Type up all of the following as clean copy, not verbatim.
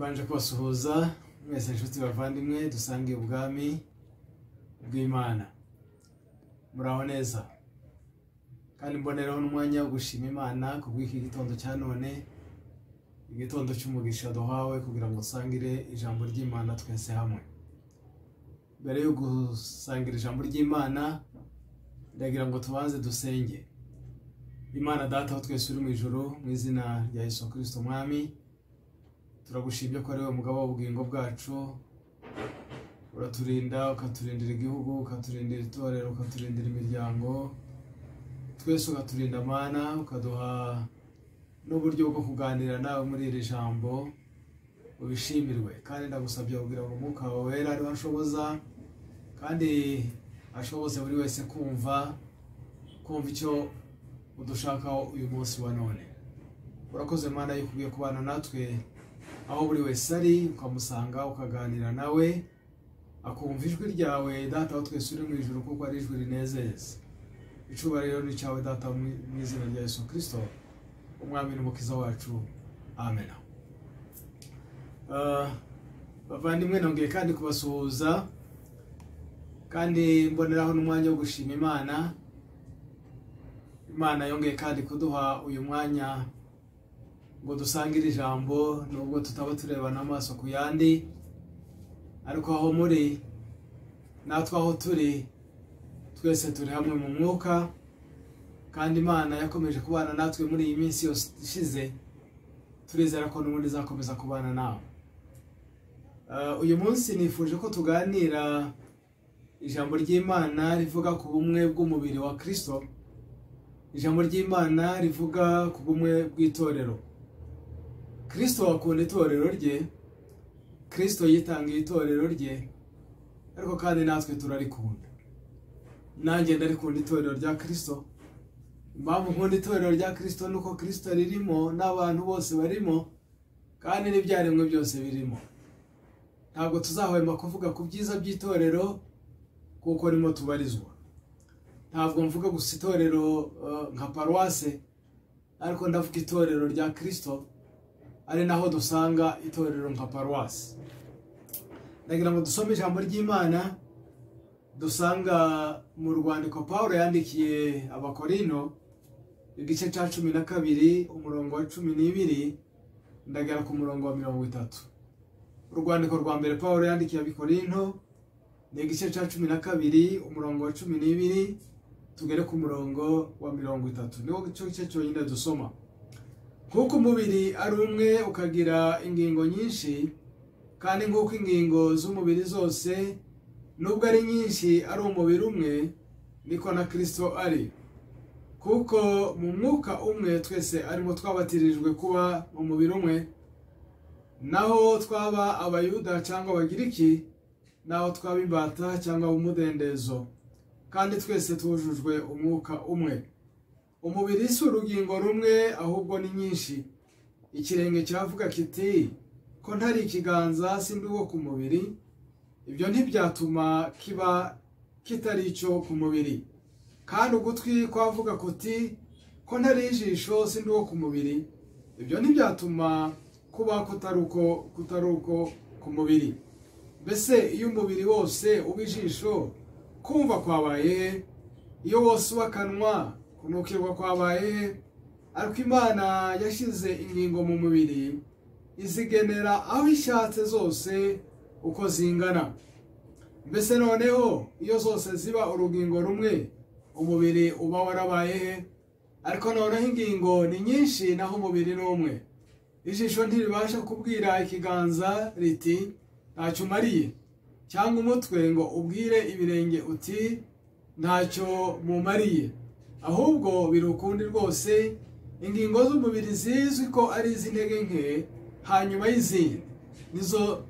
Mbanje kubasuhuza mwese inshuti bavandimwe dusangiye ubwami bw'Imana. Muraho neza. Kandi mboneraho n'umwanya wo gushima Imana kubw'iki gitondo cya none, igitondo cy'umugisha duhawe kugira ngo dusangire ijambo ry'Imana twese hamwe. Mbere yo gusangira ijambo ry'Imana, ndagira ngo tubanze dusenge. Imana Data wa twese uri mu ijuru, mu izina rya Yesu Kristo Mwami, turagushimye ko ari wowe mugabo w'ubugingo bwacu, uraturinda, ukaturindira igihugu, ukaturindira itorero, ukaturindira imiryango, twese ukaturinda Mana, ukaduha n'uburyo bwo kuganira nawe muri iri jambo, ubishimirwe. Kandi ndagusabye kugira ngo Umwuka wawe Wera ariwe ashoboza, kandi ashoboze buri wese kumva icyo udushakaho uyu munsi wa none. Urakoze Mana yuko ugiye kubana natwe aho buri wese ari, ukamusanga, ukaganira nawe, akumva ijwi ryawe Data wa twese uri mu ijuru, kuko ari ijwi rinezeza. Icyubahiro ni cyawe Data, mu izina rya Yesu Kristo Umwami n'Umukiza wacu, amen. Bavandimwe, nongeye kandi kubasuhuza, kandi mboneraho n'umwanya wo gushima Imana. Imana yongeye kandi kuduha uyu mwanya ngo dusangire ijambo, nubwo tutaba turebana amaso ku yandi, ariko aho muri natwe aho turi twese turi hamwe mu mwuka. Kandi Imana yakomeje kubana natwe muri iyi minsi yose ishize, turizera ko n'ubundi izakomeza kubana nawe. Uyu munsi nifuje ko tuganira ijambo ry'Imana rivuga ku bumwe bw'umubiri wa Kristo, ijambo ry'Imana rivuga ku bumwe bw'itorero. Kristo akunda itorero rye, Kristo yitangiye itorero rye, ariko kandi natwe turarikunda. Nanjye ndarikunda itorero rya Kristo. Impamvu nkunda itorero rya Kristo nuko Kristo ririmo n'abantu bose barimo, kandi n'ibyaremwe byose birimo. Ntabwo tuzahwema kuvuga ku byiza by'itorero kuko rimo tubarizwa. Ntabwo mvuga gusa itorero nka paruwase, ariko ndavuga itorero rya Kristo, ari naho dusanga itorero nka paruwase. Ndagira ngo dusome ijambo ry'Imana dusanga mu rwandiko Paulo yandikiye Abakorino, igice cya 12 umurongo wa 12 ndagera ku murongo wa 30. Urwandiko rwa mbere Paulo yandikiye Abakorino ni igice cya 12 umurongo wa 12 tugere ku murongo wa 30. Niwo gice cyonyine dusoma. Kuko umubiri ari umwe ukagira ingingo nyinshi, kandi nk'uko ingingo z'umubiri zose nubwo ari nyinshi ari umubiri umwe, niko na Kristo ari. Kuko mu mwuka umwe twese arimo twabatirijwe kuba mu mubiri umwe, naho twaba Abayuda cyangwa Abagiriki, naho twaba imbata cyangwa umudendezo, kandi twese tujujwe umwuka umwe. Umubiri si urugingo rumwe, ahubwo ni nyinshi. Ikirenge kiravuga kiti, ko ntari ikiganza sindi uwo ku mubiri, ibyo ntibyatuma kiba kitari icyo ku mubiri. Kandi ugutwi kwavuga kuti, ko ntari ijisho sindi uwo ku mubiri, ibyo ntibyatuma kuba kutari uko ku mubiri. Mbese iyo umubiri wose uba ijisho, kumva kwabaye? Iyo wose uba akanwa, kunukirwa kwabaye? Ariko Imana yashyize ingingo mu mubiri, izigenera aho ishatse zose uko zingana. Mbese noneho iyo zose ziba urugingo rumwe, umubiri uba warabaye he? Ariko noneho ingingo ni nyinshi, naho umubiri ni umwe. Ijisho ntiribasha kubwira ikiganza riti, ntacyo umariye, cyangwa umutwe ngo ubwire ibirenge uti, ntacyo mumariye. Ahubwo biri ukundi rwose, ingingo z'umubiri zizwi ko ari iz'intege nke hanyuma y'izindi nizo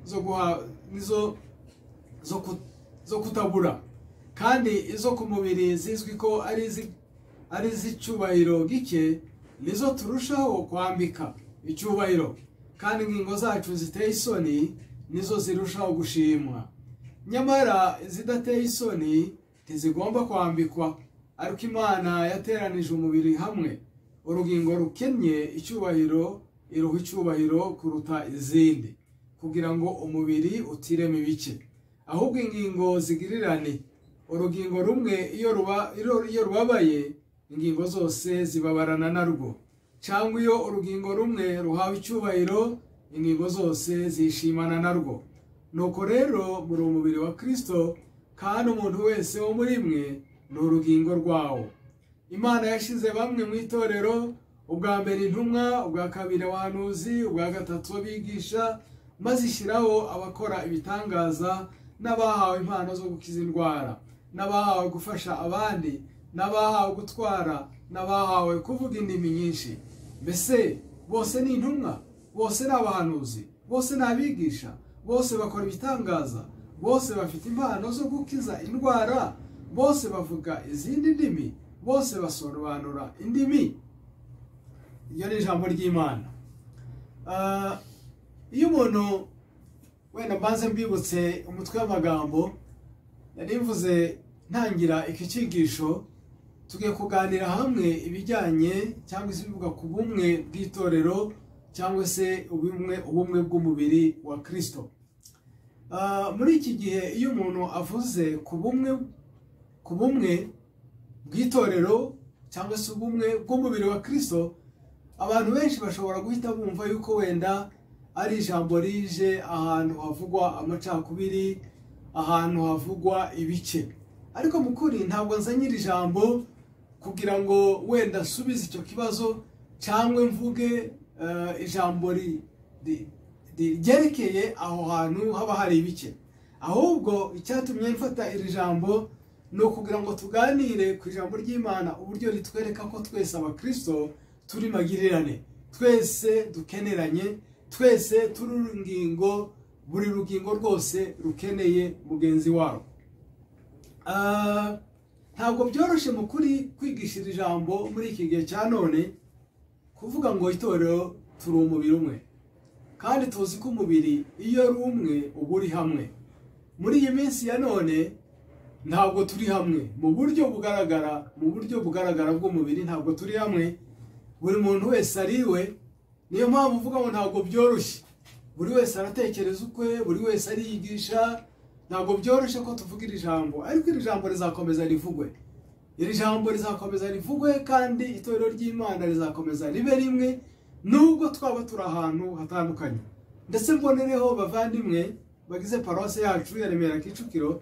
zo kutabura, kandi izo ku mubiri zizwi ko ari iz'icyubahiro gike nizo turushaho kwambika icyubahiro, kandi ingingo zacu ziteye isoni nizo zirushaho gushimwa. Nyamara izidateye isoni ntizigomba kwambikwa, ariko Imana yateranije umubiri hamwe, urugingo rukennye icyubahiro iruha icyubahiro kuruta izindi, kugira ngo umubiri utireme ibice. Ahubwo ingingo zigirirane. Urugingo rumwe iyo rubabaye, ingingo zose zibabarana narwo. Cyangwa iyo urugingo rumwe ruhawe icyubahiro, ingingo zose zishimana narwo. Nuko rero muri umubiri wa Kristo, kandi umuntu wese wo muri mwe ni urugingo rwawo. Imana yashize bamwe mu itorero, ubwa mbere intumwa, ubwa kabiri abahanuzi, ubwa gatatu abigisha, maze ishyiraho abakora ibitangaza n'abahawe impano zo gukiza indwara, n'abahawe gufasha abandi, n'abahawe gutwara, n'abahawe kuvuga indimi nyinshi. Mbese bose ni intumwa, bose ni abahanuzi, bose ni abigisha, bose bakora ibitangaza, bose bafite impano zo gukiza indwara, bose bavuga izindi ndimi, bose basobanura indimi. Iryo ni ijambo ry'Imana. Iyo umuntu wenda mbanze mbibutse umutwe w'amagambo nari mvuze ntangira iki cyigisho, tugiye kuganira hamwe ibijyanye cyangwa se ibivuga ku bumwe bw'itorero cyangwa se ubumwe bw'umubiri wa Kristo. Muri iki gihe iyo umuntu avuze ku bumwe bw'itorero cyangwa se ubumwe bw'umubiri wa Kristo, abantu benshi bashobora guhita bumva yuko wenda ari ijambo rije ahantu havugwa amacakubiri, ahantu havugwa ibice. Ariko mu kuri ntabwo nzanye iri jambo kugira ngo wenda nsubize icyo kibazo cyangwa mvuge ijambo ryerekeye aho hantu haba hari ibice. Ahubwo icyatumye mfata iri jambo ni ukugira ngo tuganire ku ijambo ry'Imana, uburyo ritwereka ko twese abakristo turi magirirane, twese dukeneranye, twese turi urugingo, buri rugingo rwose rukeneye mugenzi wabo. Ntabwo byoroshye mu kuri kwigisha iri jambo muri iki gihe cya none, kuvuga ngo itorero turi umubiri umwe, kandi tuzi ko umubiri iyo ari umwe uba uri hamwe. Muri iyi minsi ya none ntabwo turi hamwe mu buryo bugaragara, mu buryo bugaragara bw'umubiri ntabwo turi hamwe, buri muntu wese ari we. Niyo mpamvu uvuga ngo ntabwo byoroshye, buri wese aratekereza ukwe, buri wese ariyigisha. Ntabwo byoroshye ko tuvuga iri jambo, ariko iri jambo rizakomeza rivugwe. Iri jambo rizakomeza rivugwe, kandi itorero ry'Imana rizakomeza ribe rimwe nubwo twaba turi ahantu hatandukanye. Ndetse mbonereho bavandimwe bagize paruwasi yacu ya Remera Kicukiro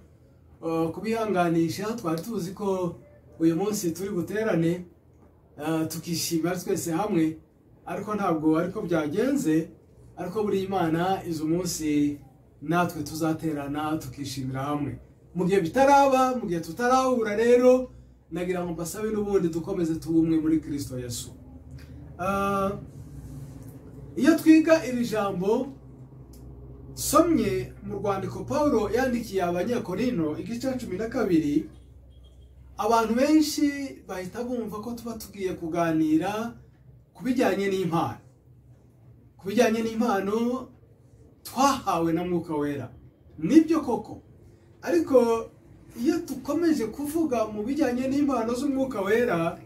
kubihanganisha. Twari tuzi ko uyu munsi turi buterane tukishima twese hamwe, ariko ntabwo ariko byagenze. Ariko buri Imana izo munsi natwe tuzaterana tukishimira hamwe. Mu gihe bitaraba, mu gihe tutarahura rero, nagira ngo mbasabe n'ubundi dukomeze tubumwe muri Kristo Yesu. Iyo twiga iri jambo somye mu rwandiko Paulo yandikiye Abanyakorinto igice 12, abantu benshi bahita bumva ko tuba tugiye kuganira ku bijyanye n'impano, ku bijyanye n'impano twahawe na Mwuka Wera. Nibyo koko, ariko iyo dukomeje kuvuga mu bijyanye n'impano z'Umwuka Wera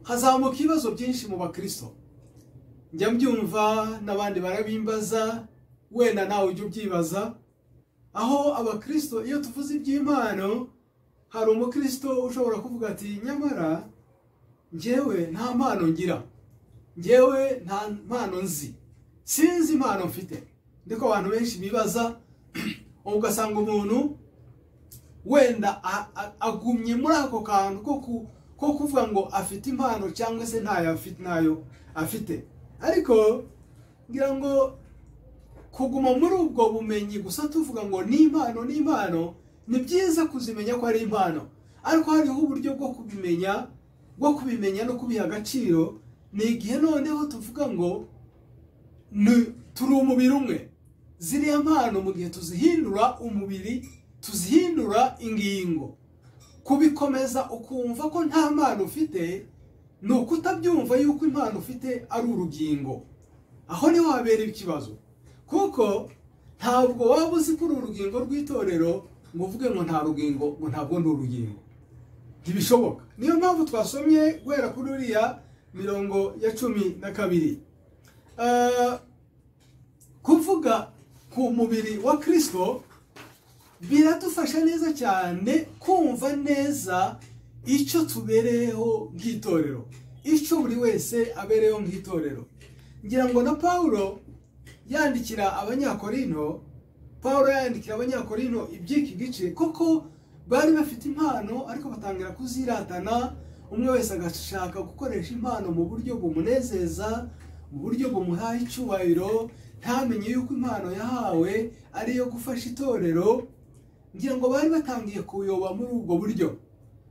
hazamuka ibibazo byinshi mu bakristo. Njya mbyumva n'abandi barabimbaza, wenda nawe ujya ubyibaza, aho abakristo iyo tuvuze iby'impano hari umukristo ushobora kuvuga ati nyamara njyewe nta mpano ngira, njyewe nta mpano nzi, sinzi impano mfite. Ndiko abantu benshi bibaza, ugasanga umuntu wenda agumye muri ako kantu ko kuvuga ngo afite impano cyangwa se ntayo afite, nayo afite. Ariko ngira ngo kuguma muri ubwo bumenyi gusa tuvuga ngo ni impano ni impano, ni byiza kuzimenya ko ari impano, ariko hariho uburyo bwo kubimenya no kubiha agaciro. Ni igihe noneho tuvuga ngo turi umubiri umwe, ziriya mpano mu gihe tuzihindura umubiri, tuzihindura ingingo. Kubikomeza ukumva ko nta mpano ufite ni ukutabyumva yuko impano ufite ari urugingo. Aho niho habera ikibazo, kuko ntabwo waba uzi ko uri urugingo rw'itorero ngo uvuge ngo nta rugingo, ngo ntabwo ndi urugingo, ntibishoboka. Niyo mpamvu twasomye guhera kuri uriya mirongo ya 12 kuvuga ku mubiri wa Kristo biradufasha neza cyane kumva neza icyo tubereyeho nk'itorero, icyo buri wese abereyeho nk'itorero. Ngira ngo na Pawulo yandikira Abanyakorinto, Pawulo yandikira Abanyakorinto iby'iki gice, koko bari bafite impano ariko batangira kuziratana, umwe wese agashaka gukoresha impano mu buryo bumunezeza, mu buryo bumuhaye icyubahiro, ntamenye yuko impano yahawe ari iyo gufasha itorero. Ngira ngo bari batangiye kuyoba muri ubwo buryo,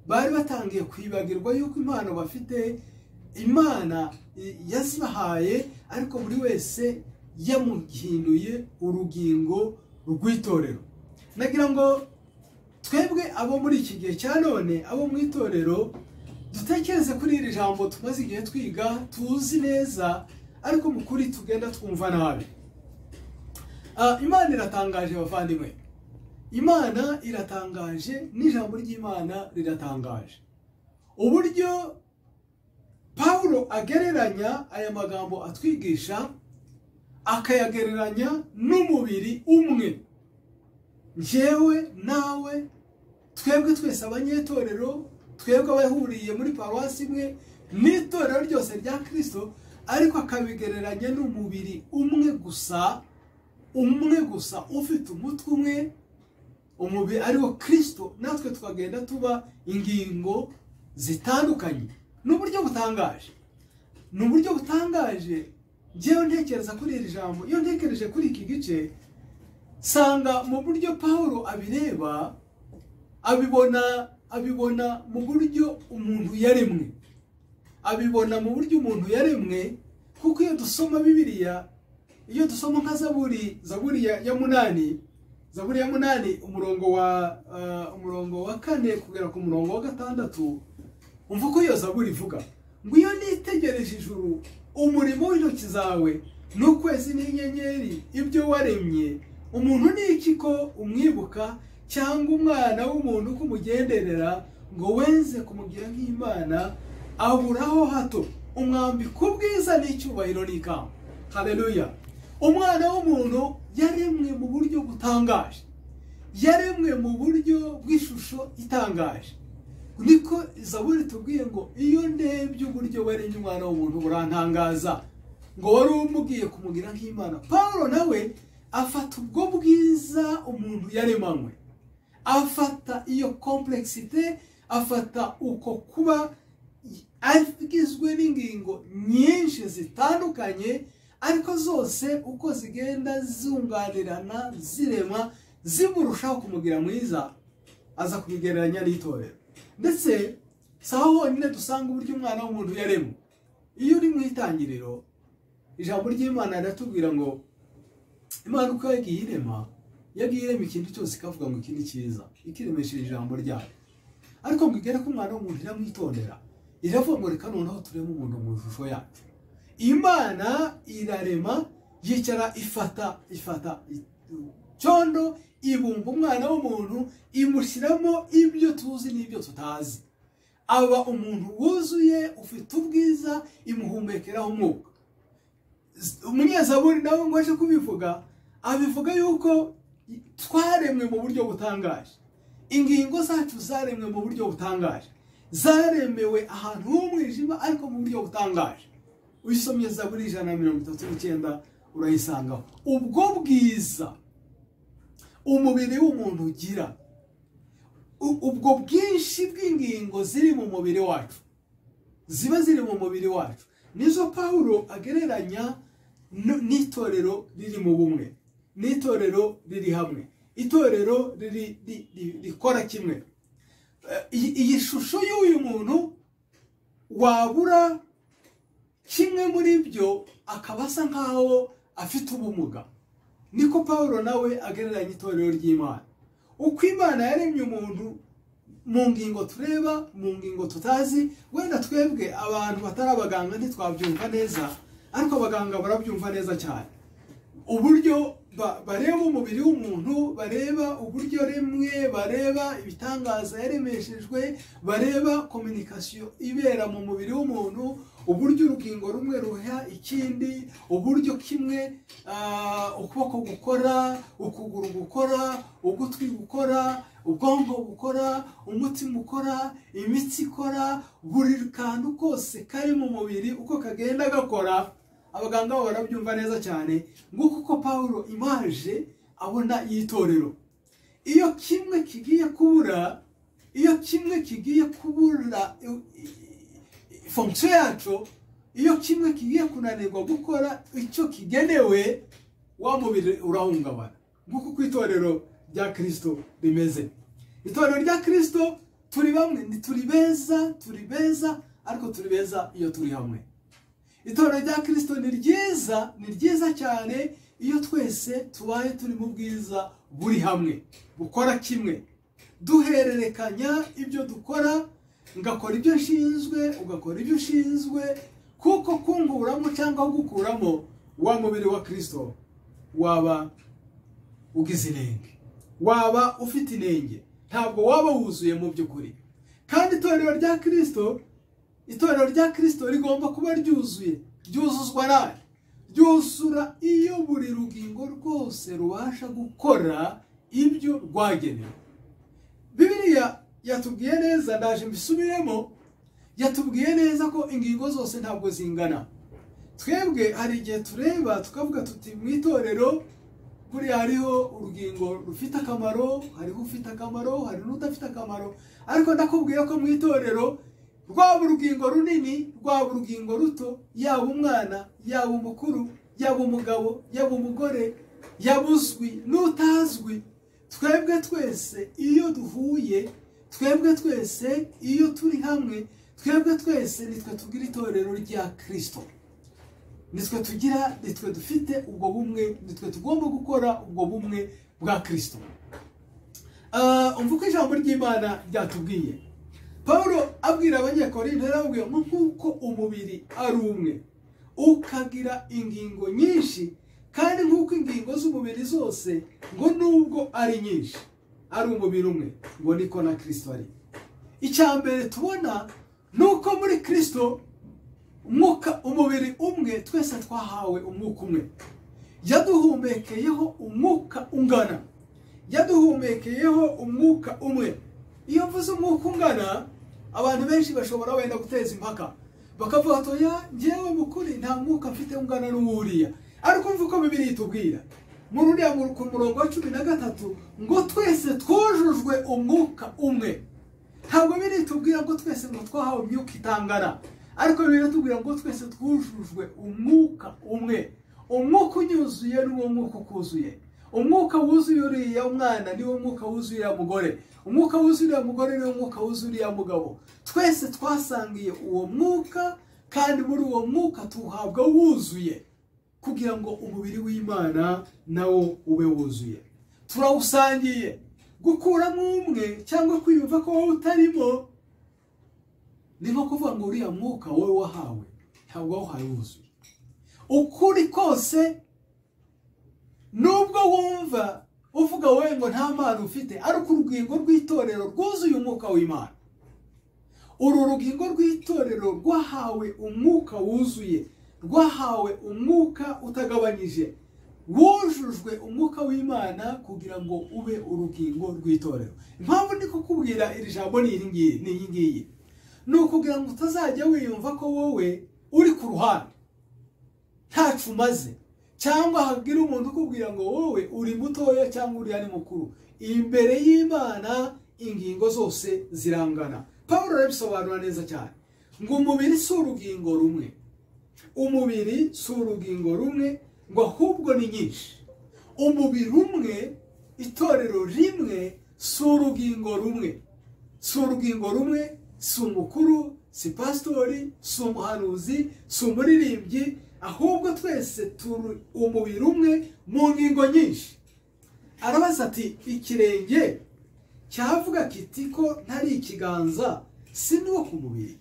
bari batangiye kwibagirwa yuko impano bafite Imana yazibahaye, ariko buri wese yamuhinduye urugingo rw'itorero. Nagira ngo twebwe abo muri iki gihe cya none, abo mu itorero, dutekereze kuri iri jambo tumaze igihe twiga tuzi neza, ariko mu kuri tugenda twumva nabi. Imana iratangaje bavandimwe, Imana iratangaje, n'ijambo ry'Imana riratangaje. Uburyo Pawulo agereranya aya magambo atwigisha, akayagereranya n'umubiri umwe. Njyewe nawe, twebwe twese abanyetorero, twebwe abahuriye muri paruwasi imwe n'itorero ryose rya Kristo, ariko akabigereranya n'umubiri umwe gusa, umwe gusa ufite umutwe umwe, umubiri ariwo Kristo, natwe tukagenda tuba ingingo zitandukanye. N'uburyo butangaje, n'uburyo butangaje. Njyewe ntekereza kuri iri jambo, iyo ntekereje kuri iki gice, sanga mu buryo Pawulo abireba, abibona mu buryo umuntu yaremwe, abibona mu buryo umuntu yaremwe. Kuko iyo dusoma Bibiliya, iyo dusoma nka Zaburi ya 8, Zaburi ya 8 umurongo wa 4 kugera ku murongo wa 6, umva uko iyo Zaburi ivuga ngo: iyo nitegereje ijuru, umurimo w'intoki zawe, n'ukwezi n'inyenyeri, ibyo waremye, umuntu ni iki ko umwibuka, cyangwa umwana w'umuntu ko umugenderera, ngo wenze kumugira nk'Imana, aburaho hato umwambika ubwiza n'icyubahiro n'ikamba. Haleluya! Umwana w'umuntu yaremwe mu buryo butangaje, yaremwe mu buryo bw'ishusho itangaje. Niko Zaburi tubwiye ngo: iyo ndebye uburyo waremye umwana w'umuntu burantangaza, ngo wari umubwiye kumugira nk'Imana. Pawulo nawe afata ubwo bwiza umuntu yaremanywe, afata iyo complexité, afata uko kuba agizwe n'ingingo nyinshi zitandukanye, ariko zose uko zigenda zunganirana, zirema, zimurushaho kumugira mwiza, aza kubigereranya n'itorero. Ndetse si aho honyine dusanga uburyo umwana w'umuntu yaremwe. Iyo uri mu itangiriro, ijambo ry'Imana riratubwira ngo Imana uko yagiye irema, yagiye irema ikintu cyose ikavuga ngo iki ni cyiza, ikiremesheje ijambo ryayo. Ariko ngo igere ku mwana w'umuntu iramwitondera, iravuga ngo reka noneho tureme umuntu mu ishusho yacu. Imana irarema, yicara ifata cyondo, ibumba umwana w'umuntu, imushyiramo ibyo tuzi n'ibyo tutazi, aba umuntu wuzuye ufite ubwiza, imuhumekeraho umwuka. Umunyezaburi nawe ngo aje kubivuga, abivuga yuko twaremwe mu buryo butangaje, ingingo zacu zaremwe mu buryo butangaje, zaremewe ahantu h'umwijima ariko mu buryo butangaje. Uyisomye Zaburi 139 urayisangaho. Ubwo bwiza umubiri w'umuntu ugira, ubwo bwinshi bw'ingingo ziri mu mubiri wacu, ziba ziri mu mubiri wacu, nizo Pawulo agereranya n'itorero riri mu bumwe, n'itorero riri hamwe, itorero rikora kimwe. Iyi shusho y'uyu muntu wabura kimwe muri byo akaba asa nkaho afite ubumuga. Niko Pawulo nawe agereranya itorero ry'Imana. Uko Imana yaremye umuntu mu ngingo tureba, mu ngingo tutazi, wenda twebwe abantu batari abaganga ntitwabyumva neza, ariko abaganga barabyumva neza cyane. Uburyo bareba umubiri w'umuntu, bareba uburyo remwe, bareba ibitangaza yaremeshejwe, bareba communication ibera mu mubiri w'umuntu, uburyo urugingo rumwe ruha ikindi, uburyo kimwe ukuboko gukora, ukuguru gukora, ugutwi gukora, ubwonko bukora, umutima ukora, imitsi ikora, buri kantu kose kari mu mubiri uko kagenda gakora. Abaganga bo barabyumva neza cyane. Nguko uko Pawulo image abona y'itorero. Iyo kimwe kigiye kubura, iyo kimwe kigiye kubura fonction yacu, iyo kimwe kigiye kunanirwa gukora icyo kigenewe, wa mubiri urahungabana. Nguko uko itorero rya Kristo rimeze. Itorero rya Kristo turi bamwe, ni turi beza, turi beza, ariko turi beza iyo turi hamwe. Itorero rya Kristo ni ryiza, ni ryiza cyane iyo twese tubaye turi mu bwiza buri hamwe, bukora kimwe, duhererekanya ibyo dukora, ngakora ibyo nshinzwe, ugakora ibyo ushinzwe, kuko kunkuramo cyangwa gukuramo wa mubiri wa Kristo waba ugize inenge, waba ufite inenge, ntabwo waba wuzuye mu by'ukuri. Kandi itorero rya Kristo, itorero rya Kristo rigomba kuba ryuzuye. Ryuzuzwa nabi, ryuzura iyo buri rugingo rwose rubasha gukora ibyo rwagenewe. Bibiliya yatubwiye neza, ndaje mbisubiremo, yatubwiye neza ko ingingo zose ntabwo zingana. Twebwe hari igihe tureba tukavuga tuti mu itorero buriya hariho urugingo rufite akamaro, hariho ufite akamaro, hari n'udafite akamaro. Ariko ndakubwira ko mu itorero rwaba urugingo runini, rwaba urugingo ruto, yaba umwana, yaba umukuru, yaba umugabo, yaba umugore, yaba uzwi n'utazwi, twebwe twese iyo duhuye, twebwe twese iyo turi hamwe, twebwe twese nitwe tugira itorero rya Kristo, nitwe tugira, nitwe dufite ubwo bumwe, nitwe tugomba gukora ubwo bumwe bwa Kristo. Umva uko ijambo ry'Imana ryatubwiye. Pawulo abwira Abanyekorinto, yarababwiye ngo nk'uko umubiri ari umwe ukagira ingingo nyinshi, kandi nk'uko ingingo z'umubiri zose ngo nubwo ari nyinshi ari umubiri umwe, ngo niko na Kristo ari. Icya mbere tubona nuko muri Kristo umwuka, umubiri umwe, twese twahawe umwuka umwe. Yaduhumekeyeho umwuka ungana, yaduhumekeyeho umwuka umwe. Iyo mvuze umwuka ungana, abantu benshi bashobora wenda guteza impaka, bakavuga ati oya, njyewe mukuri nta mwuka mfite ungana n'uwuriya. Ariko umva uko Bibiliya itubwira muri uriya ku murongo wa 13 ngo twese twujujwe umwuka umwe. Ntabwo Bibiliya itubwira ngo twese ngo twahawe imyuka itangana, ariko Bibiliya itubwira ngo twese twujujwe umwuka umwe. Umwuka unyuzuye n'uwo mwuka ukuzuye. Umwuka wuzuye uriya mwana niwo mwuka wuzuye uriya mugore, umwuka wuzuye uriya mugore niwo mwuka wuzuye uriya mugabo. Twese twasangiye uwo mwuka, kandi muri uwo mwuka tuhabwa wuzuye kugira ngo umubiri w'Imana nawo ube wuzuye. Turawusangiye. Gukuramo umwe cyangwa kwiyumva ko wowe utarimo ni nko kuvuga ngo uriya mwuka wowe wahawe ntabwo wawuhawe wuzuye. Ukuri kose, nubwo wumva uvuga wowe ngo nta mpano ufite, ariko urugingo rw'itorero rwuzuye umwuka w'Imana. Uru rugingo rw'itorero rwahawe umwuka wuzuye, rwahawe umwuka utagabanyije, wujujwe umwuka w'Imana kugira ngo ube urugingo rw'itorero. Impamvu ndi kukubwira iri jambo ni iyi ngiyi, ni ukugira ngo utazajya wiyumva ko wowe uri ku ruhande ntacu umaze, cyangwa hagira umuntu ukubwira ngo wowe uri mutoya cyangwa uriya ni mukuru. Imbere y'Imana ingingo zose zirangana. Pawulo arabisobanura neza cyane ngo umubiri si urugingo rumwe, umubiri si urugingo rumwe, ngo ahubwo ni nyinshi. Umubiri umwe, itorero rimwe, si urugingo rumwe, si urugingo rumwe, si umukuru, si pasitori, si umuhanuzi, si umuririmbyi, ahubwo twese turi umubiri umwe mu ngingo nyinshi. Arabaza ati ikirenge cyavuga kiti ko ntari ikiganza, si n'uwo ku mubiri.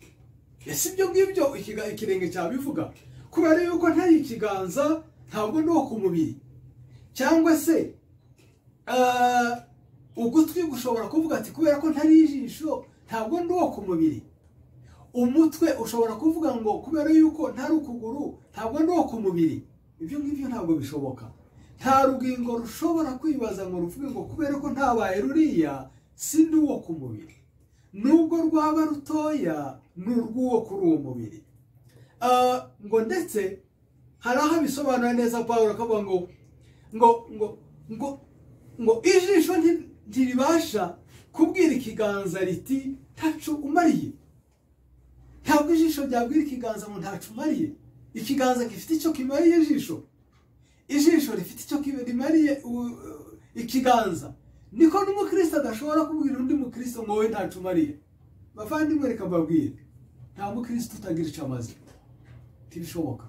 Ese ibyo ngibyo ikirenge cyabivuga? Kubera yuko ntari ikiganza ntabwo n'uwo ku mubiri. Cyangwa se ugutwi gushobora kuvuga ati kubera ko ntari ijisho ntabwo n'uwo ku mubiri. Umutwe ushobora kuvuga ngo kubera yuko ntari ukuguru ntabwo ndi uwo ku mubiri. Ibyo ngibyo ntabwo bishoboka. Nta rugingo rushobora kwibaza ngo ruvuge ngo kubera ko ntabaye ruriya si ndi uwo ku mubiri. Nubwo rwaba rutoya ni urw'uwo kuri uwo mubiri. Ngo ndetse hari aho abisobanura neza Pawulo akavuga ngo ngo ngo ngo ngo ijisho ntiribasha kubwira ikiganza riti ntacu umariye. Ntabwo ijisho ryabwira ikiganza ngo ntacu umariye. Ikiganza gifite icyo kimariye ijisho, ijisho rifite icyo rimariye ikiganza. Niko n'umukristo adashobora kubwira undi mukristo ngo wowe ntacu umariye. Bavandimwe, reka mbabwire, nta mukristo utagira icyo amaze, ntibishoboka.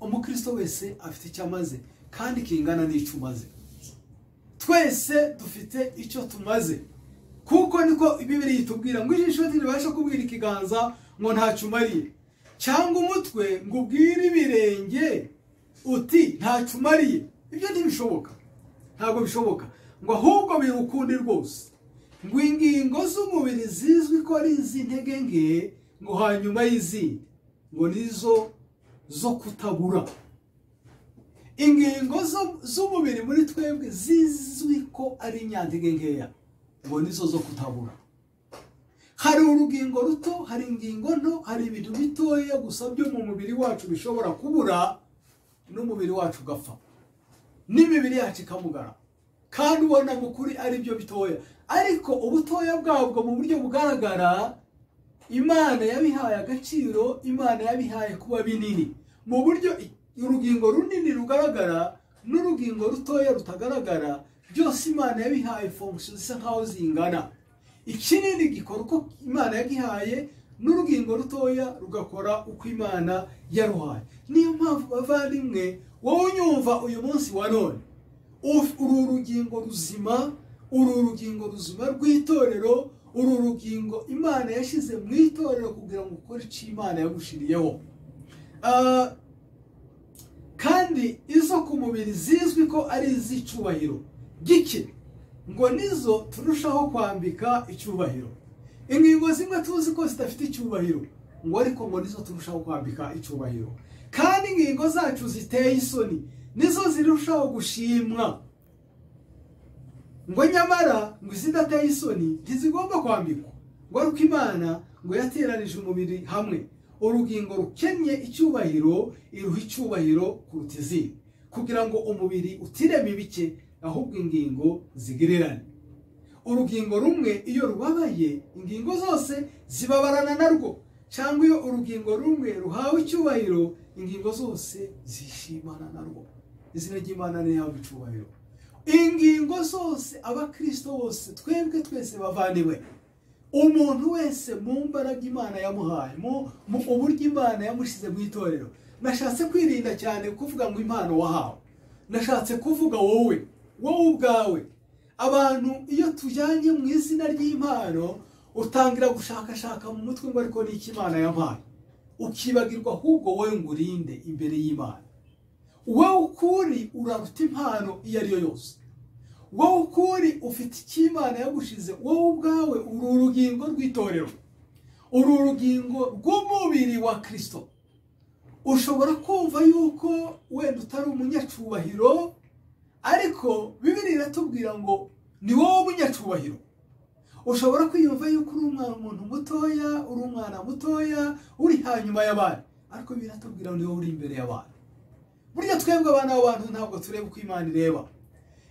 Umukristo wese afite icyo amaze kandi kingana n'icyo umaze. Twese dufite icyo tumaze, kuko niko Bibiliya itubwira ngo ijisho ntiribasha kubwira ikiganza ngo ntacyo umariye, cyangwa umutwe ngo ubwire ibirenge uti ntacyo umariye. Ibyo ntibishoboka, ntabwo bishoboka. Ngo ahubwo biri ukundi rwose, ngo ingingo z'umubiri zizwi ko ari iz'intege nke, ngo hanyuma y'izindi ngo nizo zo kutabura. Ingingo z'umubiri muri twebwe zizwi ko ari inyantege nkeya, ngo nizo zo kutabura. Hari urugingo ruto, hari ingingo nto, hari ibintu bitoya gusa byo mu mubiri wacu bishobora kubura n'umubiri wacu ugapfa, n'imibiri yacu ikamugara, kandi ubona mu kuri ari byo bitoya. Ariko ubutoya bwabwo mu buryo bugaragara Imana yabihaye agaciro, Imana yabihaye kuba binini. Mu buryo urugingo runini rugaragara n'urugingo rutoya rutagaragara, byose Imana yabihaye fonction zisa nkaho zingana. Ikinini gikora uko Imana yagihaye, n'urugingo rutoya rugakora uko Imana yaruhaye. Niyo mpamvu bavandimwe, wowe unyumva uyu munsi wa none, uru rugingo ruzima, uru rugingo ruzima rw'itorero, uru rugingo Imana yashyize mu itorero kugira ngo ukore icyo Imana yagushiriyeho. Kandi izo ku mubiri zizwi ko ari iz'icyubahiro gike, ngo nizo turushaho kwambika icyubahiro. Ingingo zimwe tuzi ko zidafite icyubahiro, ngo ariko ngo nizo turushaho kwambika icyubahiro. Kandi ingingo zacu ziteye isoni nizo zirushaho gushimwa, ngo nyamara ngo izidateye isoni ntizigomba kwambikwa. Ngo ariko Imana ngo yateranije umubiri hamwe, urugingo rukennye icyubahiro iruha icyubahiro kuruta izindi, kugira ngo umubiri utireme ibice, ahubwo ingingo zigererane. Urugingo rumwe iyo rubabaye, ingingo zose zibabarana narwo, cyangwa iyo urugingo rumwe ruhawe icyubahiro, ingingo zose zishimana narwo. Izina ry'Imana rihabwe icyubahiro. Ingingo zose, abakristo bose, twebwe twese bavandimwe, umuntu wese mu mbaraga Imana yamuhaye, mu uburyo Imana yamushyize mu itorero. Nashatse kwirinda cyane kuvuga ngo impano wahawe, nashatse kuvuga wowe, wowe ubwawe. Abantu iyo tujyanye mu izina ry'impano, utangira gushakashaka mu mutwe ngo ariko niki Imana yampaye, ukibagirwa ahubwo wowe ngo urinde imbere y'Imana. Wowe ukuri uraruta impano iyo ari yo yose. Wowe ukuri ufite icyo Imana yagushize, wowe ubwawe uri urugingo rw'itorero, uri urugingo rw'umubiri wa Kristo. Ushobora kumva yuko wenda utari umunyacubahiro, ariko Bibiliya iratubwira ngo ni wowe umunyacubahiro. Ushobora kwiyumva yuko uri umuntu mutoya, uri umwana mutoya, uri hanyuma y'abandi, ariko Bibiliya iratubwira ngo ni wowe uri imbere y'abandi. Burya twebwe abana b'abantu ntabwo tureba uko Imana ireba.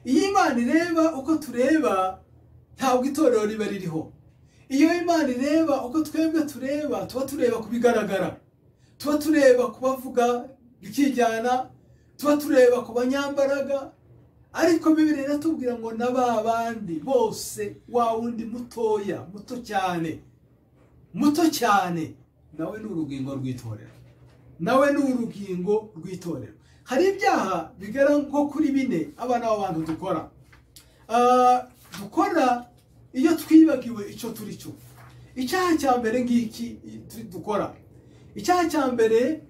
Iyo Imana ireba uko tureba, ntabwo itorero riba ririho. Iyo Imana ireba uko twebwe tureba, tuba tureba ku bigaragara, tuba tureba ku bavuga bikijyana, tuba tureba ku banyambaraga. Ariko Bibiliya iratubwira ngo na ba bandi bose, wa wundi mutoya, muto cyane, muto cyane, nawe ni urugingo rw'itorero, nawe ni urugingo rw'itorero. Hari ibyaha bigera nko kuri bine abana b'abantu dukora, dukora iyo twibagiwe icyo turi cyo. Icyaha cya mbere ngiki dukora, icyaha cya mbere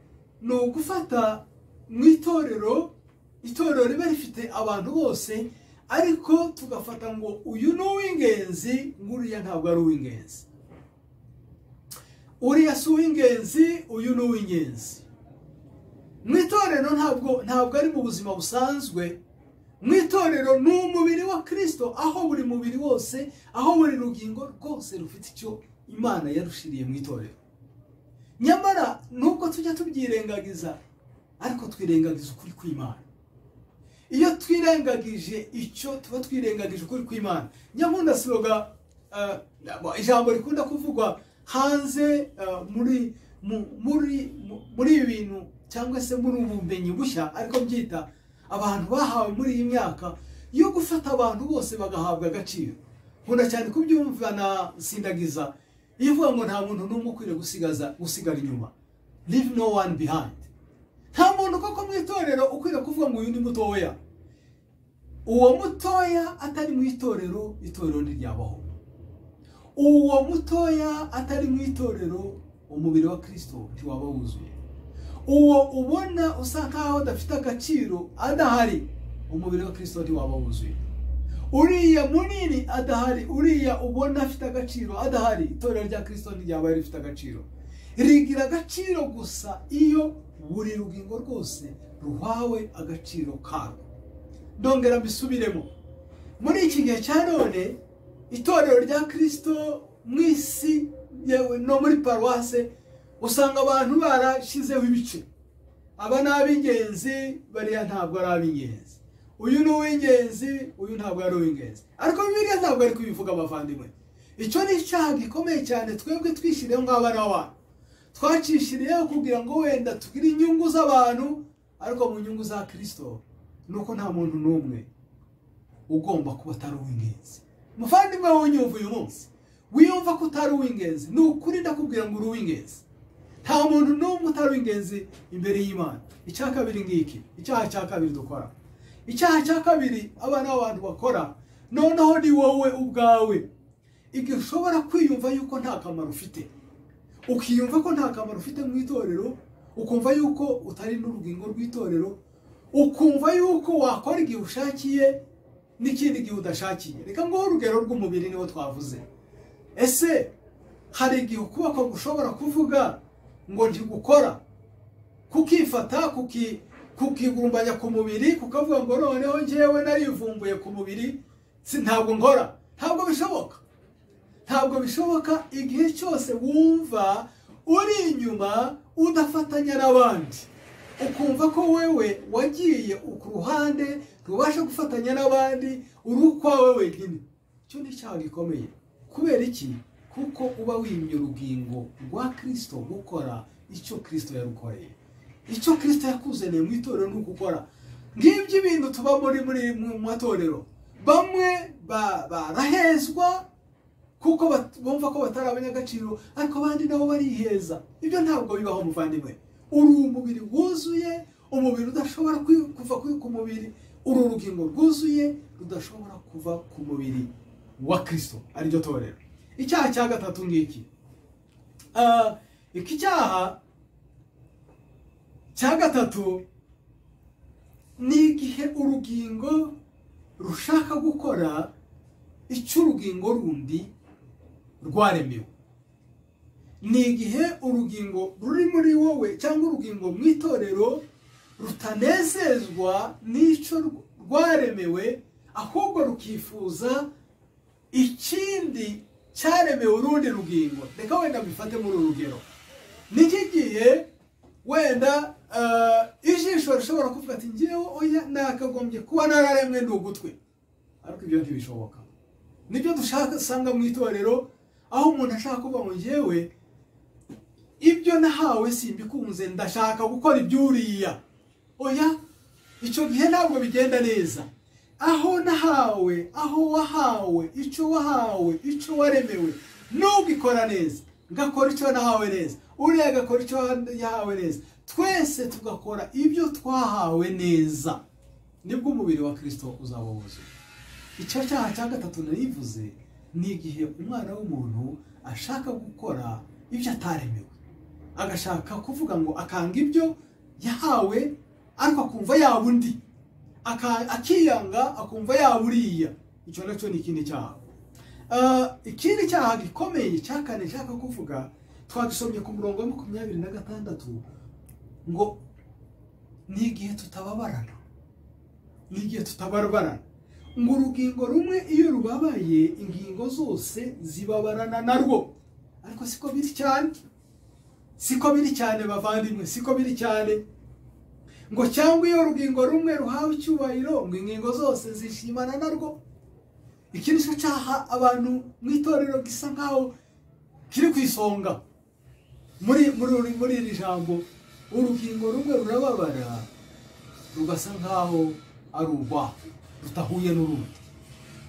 ni ugufata mu itorero, itorero riba rifite abantu bose, ariko tugafata ngo uyu ni uw'ingenzi, nguriya ntabwo ari uw'ingenzi. Uriya si uw'ingenzi, uyu ni uw'ingenzi. Mu itorero ntabwo ari mu buzima busanzwe. Mu itorero ni umubiri wa Kristo, aho buri mubiri wose, aho buri rugingo rwose rufite icyo Imana yarushiriye mu itorero. Nyamara nubwo tujya tubyirengagiza, ariko twirengagiza ukuri kw'Imana. Iyo twirengagije icyo, tuba twirengagije ukuri kw'Imana. Nyamunda siroga ijambo rikunda kuvugwa hanze muri ibi bintu cyangwa se muri ubumenyi bushya, ariko byita abantu bahawe muri iyi myaka yo gufata abantu bose bagahabwa agaciro. Nkunda cyane kubyumva na Sindagiza ivuga ngo nta muntu n'umwe ukwiriye gusigara inyuma, leave no one behind. Nta muntu koko mu itorero ukwiriye kuvuga ngo uyu ni mutoya. Uwo mutoya atari mu itorero, itorero ntiryabaho. Uwo mutoya atari mu itorero, umubiri wa Kristo ntiwaba wuzuye. Uwo ubona usa nkaho adafite agaciro adahari, umubiri wa Kristo ntiwaba wuzuye. Uriya munini adahari, uriya ubona afite agaciro adahari, itorero rya Kristo ntiryaba rifite agaciro. Rigira agaciro gusa iyo buri rugingo rwose ruhawe agaciro karwo. Ndongera mbisubiremo, muri iki gihe cya none itorero rya Kristo mu isi yewe no muri paruwase, usanga abantu barashyizeho ibice. Aba ni ab'ingenzi, bariya ntabwo ari ab'ingenzi. Uyu ni uw'ingenzi, uyu ntabwo ari uw'ingenzi. Ariko Bibiliya ntabwo ari kubivuga, abavandimwe. Icyo ni icyaha gikomeye cyane twebwe twishyiriyeho nk'abana b'abantu. Twacishiriyeho kugira ngo wenda tugire inyungu z'abantu, ariko mu nyungu za Kristo nuko nta muntu n'umwe ugomba kuba atari uw'ingenzi. Muvandimwe w'unyumva uyu munsi, wiyumva ko utari uw'ingenzi, ni ukuri ndakubwira ngo uri uw'ingenzi. Nta muntu n'umwe utari uw'ingenzi imbere y'Imana. Icya kabiri ngiki, icyaha cya kabiri dukora, icyaha cya kabiri abana b'abantu bakora, noneho ni wowe ubwawe igihe ushobora kwiyumva yuko nta kamaro ufite, ukiyumva ko nta kamaro ufite mu itorero, ukumva yuko utari n'urugingo rw'itorero, ukumva yuko wakora igihe ushakiye n'ikindi gihe udashakiye. Reka nguhe urugero rw'umubiri niwo twavuze. Ese hari igihe ukuboko gushobora kuvuga ngo ntigukora, kukifata kukigumbanya ku mubiri, kukavuga ngo noneho njyewe narivumbuye ku mubiri, si ntabwo nkora? Ntabwo bishoboka. Ntabwo bishoboka. Igihe cyose wumva uri inyuma udafatanya n'abandi, ukumva ko wewe wagiye ku ruhande ntubasha gufatanya n'abandi, uri ukwawe wenyine, icyo ni icyaha gikomeye. Kubera iki? Kuko uba wimye urugingo rwa Kristo gukora icyo Kristo yarukoreye. Icyo Kristo yakuzaniye mu itorero ni ugukora. Ngibyo ibintu tuba muri mu matorero, bamwe barahezwa kuko bumva ko batari abanyagaciro, ariko abandi nabo bariheza. Ibyo ntabwo bibaho, muvandimwe. Uri umubiri wuzuye, umubiri udashobora kuva ku mubiri, uri urugingo rwuzuye rudashobora kuva ku mubiri wa Kristo, ariryo torero. Icyaha cya gatatu ngiki. Iki cyaha cya gatatu ni igihe urugingo rushaka gukora icyo urugingo rundi rwaremewe. Ni igihe urugingo ruri muri wowe cyangwa urugingo mu itorero rutanezezwa n'icyo rwaremewe, ahubwo rukifuza ikindi cyaremewe urundi rugingo. Reka wenda mbifate muri uru rugero. Niki gihe wenda ijisho rishobora kuvuga ati njyewe oya nakagombye kuba nararemwe ndi ugutwi, ariko ibyo ntibishoboka. Nibyo dushaka usanga mu itorero, aho umuntu ashaka kuvuga ngo njyewe ibyo nahawe simbikunze, ndashaka gukora ibyuriya. Oya, icyo gihe ntabwo bigenda neza. Aho nahawe, aho wahawe, icyo wahawe, icyo waremewe, nugikora neza, ngakora icyo nahawe neza, uriya agakora icyo yahawe neza, twese tugakora ibyo twahawe neza, nibwo umubiri wa Kristo uzaba wuzuye. Icyo cyaha cya gatatu narivuze ni igihe umwana w'umuntu ashaka gukora ibyo ataremewe, agashaka kuvuga ngo akanga ibyo yahawe, ariko akumva yaba undi, akiyanga akumva yaba uriya. Icyo nacyo ni ikindi cyaha. Ikindi cyaha gikomeye cya kane nshaka kuvuga Twagisomye ku murongo wa 26 ngo ni igihe tutababarana, ni igihe tutababarana, ngo urugingo rumwe iyo rubabaye ingingo zose zibabarana narwo. Ariko siko biri cyane, siko biri cyane bavandimwe, siko biri cyane. Ngo cyangwa iyo urugingo rumwe ruhawe icyubahiro, ngo ingingo zose zishimana narwo. Iki ni cyo cyaha abantu mu itorero gisa nkaho kiri ku isonga muri iri jambo. Urugingo rumwe rurababara rugasa nkaho ari urwa rutahuye n'urundi.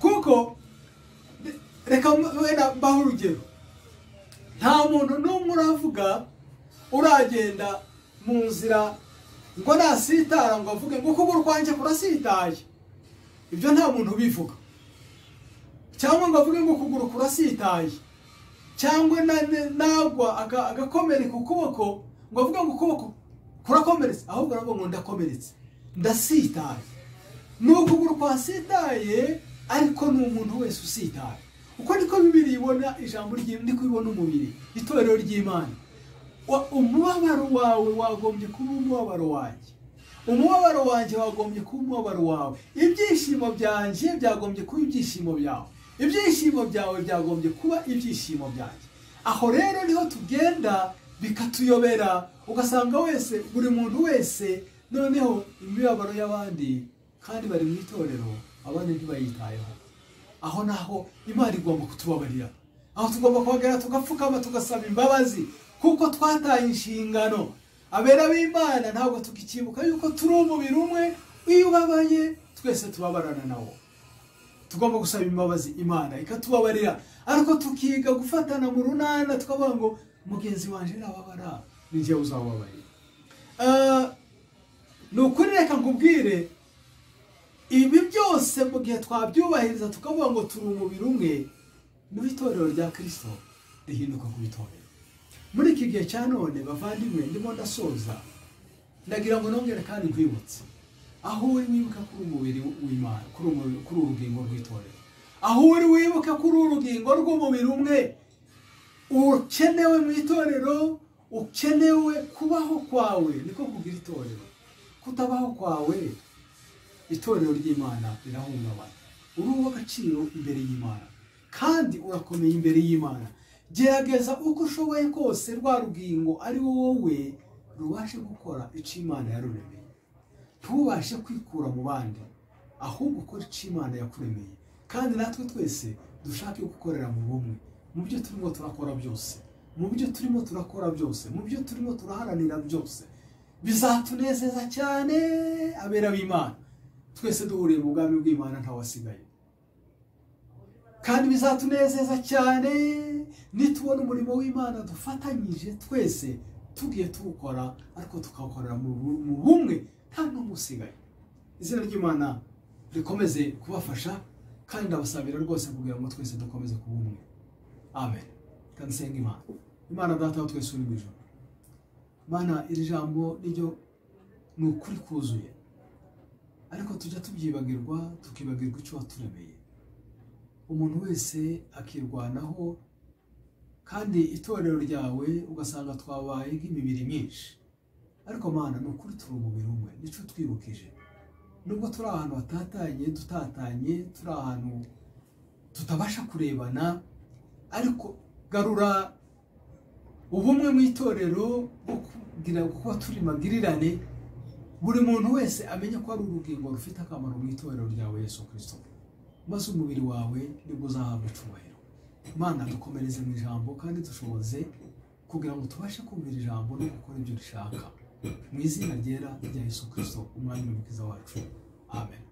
Kuko reka wenda mbaho urugero, nta muntu n'umwe uravuga uragenda mu nzira ngo nasitara ngo avuge ngo ukuguru kwanjye kurasitaye. Ibyo nta muntu ubivuga. Cyangwa ngo avuge ngo ukuguru kurasitaye, cyangwa nagwa agakomereka ukuboko ngo avuge ngo ukuboko kurakomeretse, ahubwo aravuga ngo ndakomeretse, ndasitaye. Ni ukuguru kwasitaye, ariko ni umuntu wese usitaye. Uko niko Bibiliya ibona ijambo niko ibona umubiri, itorero ry'Imana. Umubabaro wawe wagombye kuba umubabaro wanjye, umubabaro wanjye wagombye kuba umubabaro wawe, ibyishimo byanjye byagombye kuba ibyishimo byawe, ibyishimo byawe byagombye kuba ibyishimo byanjye. Aho rero niho tugenda bikatuyobera, ugasanga wese, buri muntu wese noneho imibabaro y'abandi kandi bari mu itorero, abandi ntibayitayeho. Aho naho Imana igomba kutubabarira, aho tugomba kuhagera tugapfukama tugasaba imbabazi, kuko twataye inshingano. Abera b'Imana ntabwo tukikibuka yuko turi umubiri umwe, iyo ubabaye twese tubabarana nawo. Tugomba gusaba imbabazi Imana ikatubabarira, ariko tukiga gufatana mu runana, tukavuga ngo mugenzi wanje nababara ni njye uzababarira. Ni ukuri reka nkubwire, ibi byose mu gihe twabyubahiriza tukavuga ngo turi umubiri umwe, n'itorero rya Kristo rihinduka ku itorero. Muri iki gihe cya none bavandimwe, ndimo ndasoza, ndagira ngo nongere kandi nkwibutse aho uri wibuka kuri umubiri w'Imana, kuri urugingo rw'itorero, aho uri wibuka kuri urugingo rw'umubiri umwe ukenewe mu itorero, ukenewe kubaho kwawe niko kugira itorero. Kutabaho kwawe itorero ry'Imana rirahungabana. Uri uw'agaciro imbere y'Imana kandi urakomeye imbere y'Imana. Gerageza uko ushoboye kose rwa rugingo ari wowe rubashe gukora icyo Imana yaruremeye. Ntubashe kwikura mu bandi, ahubwo ukora icyo Imana yakuremeye. Kandi natwe twese dushake gukorera mu bumwe, mu byo turimo turakora byose, mu byo turimo turakora byose, mu byo turimo turaharanira byose. Bizatunezeza cyane abera b'Imana, twese duhuriye mu bwami bw'Imana ntawasigaye. Kandi bizatunezeza cyane nitubona umurimo w'Imana dufatanyije twese tugiye tuwukora, ariko tukawukorera mu bumwe nta n'umwe usigaye. Izina ry'Imana rikomeze kubafasha, kandi ndabasabira rwose kugira ngo twese dukomeze kuba umwe. Amen. Kandi senga Imana. Imana Data wa twese uri mu ijuru, Mana, iri jambo niryo ni ukuri kuzuye, ariko tujya tubyibagirwa, tukibagirwa icyo waturemeye. Umuntu wese akirwanaho, kandi itorero ryawe ugasanga twabaye nk'imibiri myinshi. Ariko Mana, ni ukuri turi umubiri umwe, nicyo twibukije. Nubwo turi ahantu hatatanye, dutatanye, turi ahantu tutabasha kurebana, ariko garura ubumwe mu itorero bwo kugira kuba turi magirirane, buri muntu wese amenye ko ari urugingo rufite akamaro mu itorero ryawe Yesu Kristo, maze umubiri wawe nibwo uzahabwa icyubahiro. Mana, dukomereze mu ijambo kandi dushoboze kugira ngo tubashe kumvira ijambo no gukora ibyo rishaka. Mu izina ryera rya Yesu Kristo, Umwami n'Umukiza wacu. Amen.